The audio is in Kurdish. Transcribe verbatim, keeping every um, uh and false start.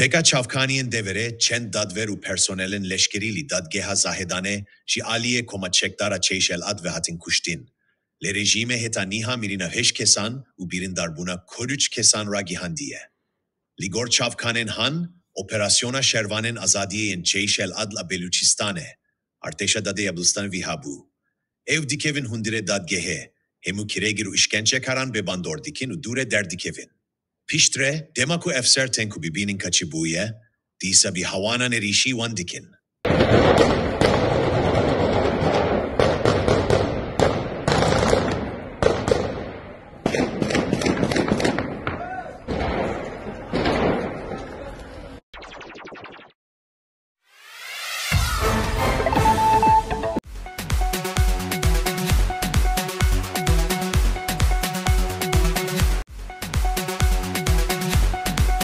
Pêka çavkaniyên deverê, çend dadver û personelên leşkerî li dadgeha Zahedanê ji aliyê koma çekdara Çeyşel Ad ve hatin kuştin. Lê rejîmê heta niha mirîna heşt kesan û birîndarbûna kod û kesan ragihandiye. Li gor çavkanên han, operasyona şervanên azadiyê yên Çeyşel Ad a Belûçistanê, Artêşa Dadê ya Bilistan vî hebû. Ew dikevin hundirê dadgehê, hemû kirêgir û îşkencekaran bê bandor dikin û dû re derdikevin. Piştre, dema ku efser tên ku bibînin ka çi bûye, dîsa bi hewana nêrîşî wan dikin.